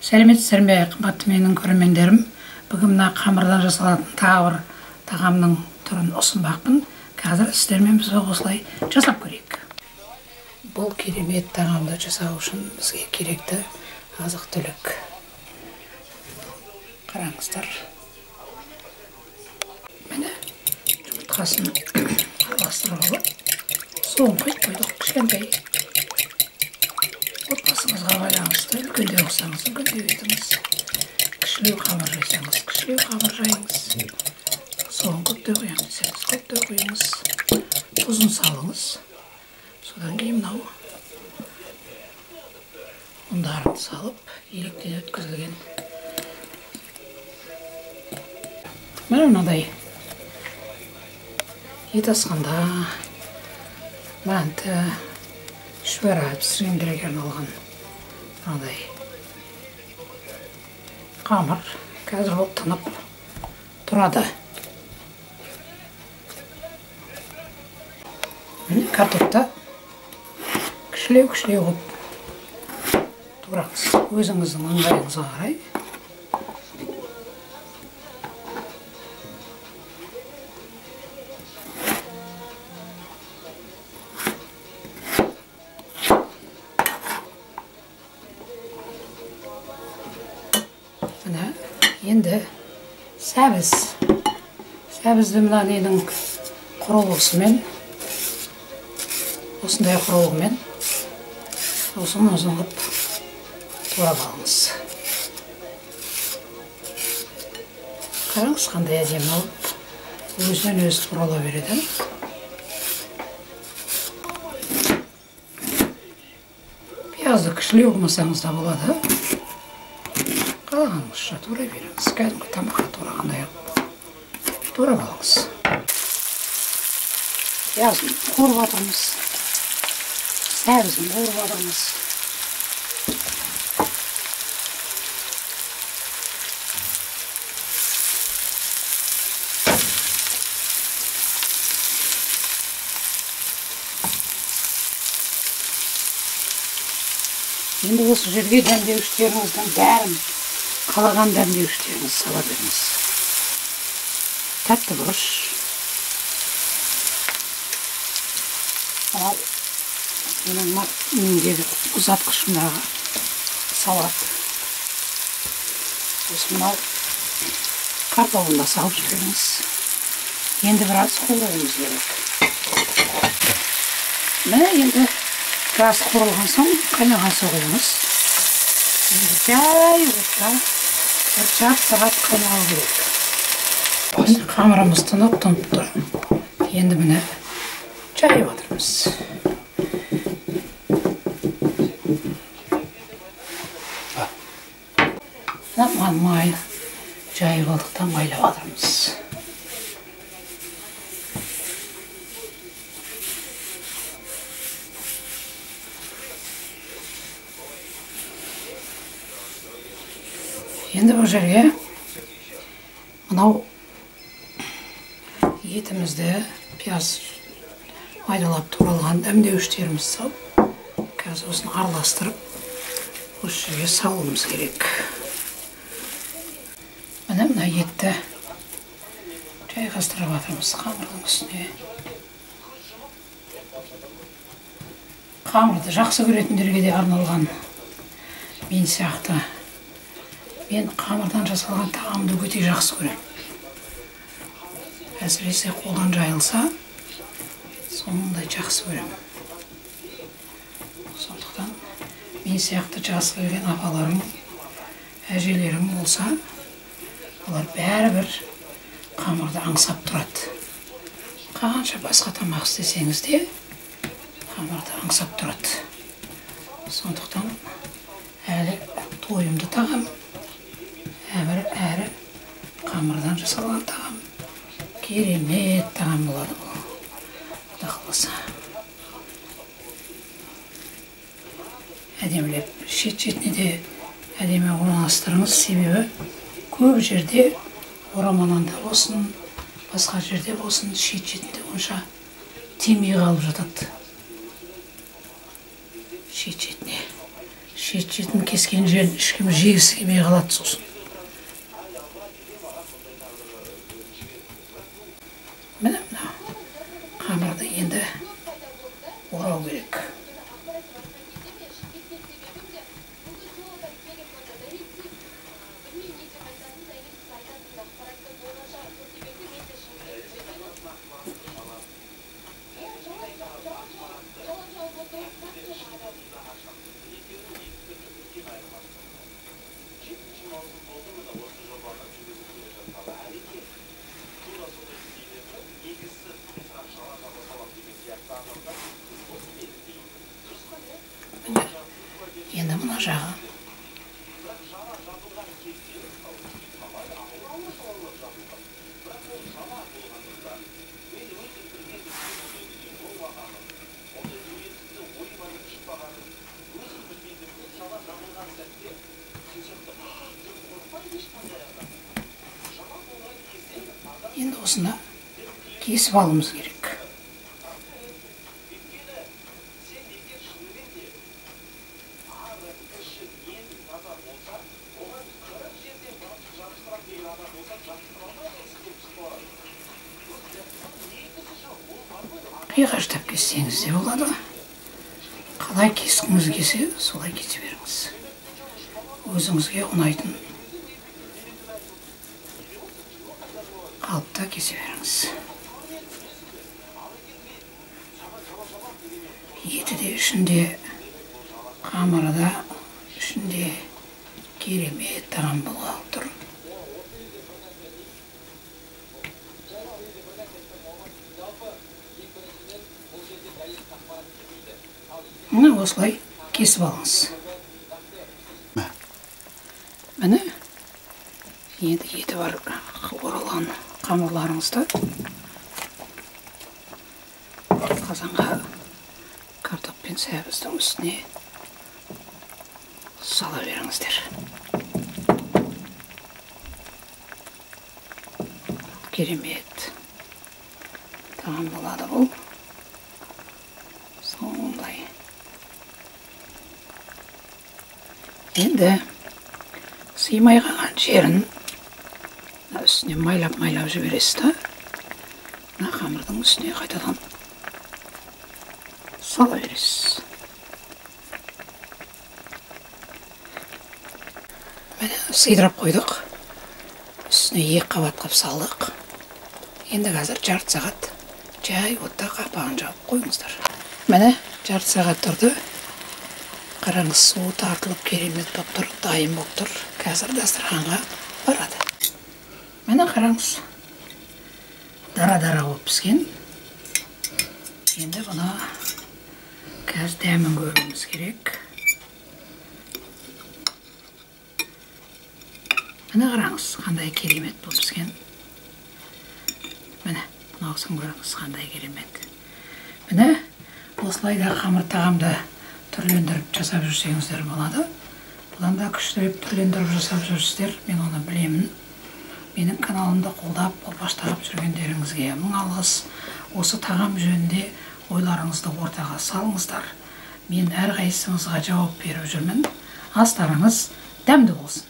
Сәлеметсіздер ме, қымбатты менің көрермендерім. Бүгін мына қамырдан жасалатын тағы бір тағамның түрін ұсынбақпын. Қазір сіздермен біз осылай жасап көрейік. Бұл керемет тағамды жасау үшін бізге керекті азық-түлік. Қараңыздар. Міне жұмыртқасын араластырып алып, суын құйып қойдық кішкентай. Отбасыңызға байланысты үлкендеу қылсаңыз, үлкендеу етіңіз. Кішілеу қамыр жайсаңыз, кішілеу қамыр жайыңыз. Суын көптеу құямын десеңіз, көптеу құйыңыз. Тұзын салыңыз. Содан кейін мынау ұндарын салып, електен өткізілген. Міне мынадай ет асқанда манты, шүбара пісіргендерге арналған мынадай қамыр қазір ол тынып тұрады. Міне картопты кішілеу-кішілеу қылып тураңыз, өзіңіздің ыңғайыңызға қарай. Міне енді сәбіз. Сәбізді мына ненің құрылғысымен, осындай құрылғымен ұзын-ұзын қылып турап алыңыз. Қараңыз, қандай әдемі болып өзінен өзі турала береді. Пиязды кішілеу қылмасаңыз да болады. Қалағаныңызша турай беріңіз. Кәдімгі тамаққа турағандай қылып турап алыңыз. Пиязын қуырып жатырмыз. Сәбізін қуырып жатырмыз. Енді осы жерге дәмдеуіштеріңіздің бәрін, қалаған дәмдеуіштеріңізді сала беріңіз. Тәтті бұрыш. Мынау менің мендегі ұзатқышымдағы салат. Сосын мынау картобын да салып жіберіңіз. Енді біраз қуыруымыз керек. Міне енді біраз қуырылған соң қайнаған су құйыңыз. Енді жай отта бір жарты сағат қайнау керек. Қамырымыз тынып тұр. Енді міне жайып жатырмыз. Мына май жайып алдық та майлап жатырмыз. Енді бұл жерге мынау етімізді пияз майдалап туралған дәмдеуіштерімізді салып, қазір осыны араластырып осы жерге салуымыз керек. Міне мына етті жайғастырып жатырмыз қамырдың үстіне. Қамырды жақсы көретіндерге де арналған мен сияқты. Мен қамырдан жасалған тағамды өте жақсы көремін. Әсіресе қолдан жайылса, сондай жақсы көремін. Сондықтан мен сияқты жасы келген апаларым, әжелерім болса, олар бәрібір қамырды аңсап тұрады. Қанша басқа тамақ істесеңіз де, қамырды аңсап тұрады. Сондықтан әлі тойымды тағам, әрі қамырдан жасалған тағам керемет тағам болады бұл. Құда қаласа. Әдемілеп шет-шетіне де әдемі орналастырыңыз, себебі көп жерде орамананда болсын, басқа жерде болсын, шет-шетінде онша тимей қалып жатады. Шет-шетіне. Шет-шетін кескен жерін ешкім жегісі келмей қалады сосын. Міне мына қамырды енді орау керек. Енді мына жағы. Енді осыны кесіп алуымыз керек. Қиғаштап кессеңіз де болады. Қалай кескіңіз келсе, солай кесе беріңіз. Өзіңізге ұнайтын қалыпта кесе беріңіз. Еті де ішінде, қамыры да ішінде керемет тағам болғалы тұр. Міне осылай кесіп алыңыз. Міне енді еті бар оралған қамырларыңызды қазанға картоп пен сәбіздің үстіне сала беріңіздер. Керемет тағам болады бұл. Сондай. Енді сыймай қалған жерін үстіне майлап-майлап жібересіз да, мына қамырдың үстіне қайтадан сала бересіз. Міне сыйдырып қойдық. Үстіне 2 қабат қып салдық. Енді қазір жарты сағат жай отта қақпағын жауып қойыңыздар. Міне жарты сағат тұрды. Қараңыз, суы тартылып керемет болып тұр, дайын болып тұр. Қазір дастарханға барады. Міне қараңыз, дара-дара болып піскен. Енді бұны қазір дәмін көруіміз керек. Міне қараңыз, қандай керемет болып піскен. Міне, мынаусын көріңіз, қандай керемет. Міне, осылай да қамыр тағамды түрлендіріп жасап жүрсеңіздер болады. Бұдан да күштірек түрлендіріп жасап жүрсіздер, мен оны білемін. Менің каналымды қолдап, қолпаштап жүргендеріңізге мың алғыс. Осы тағам жөнінде ойларыңызды ортаға салыңыздар. Мен әрқайсыңызға жауап беріп жүрмін. Астарыңыз дәмді болсын.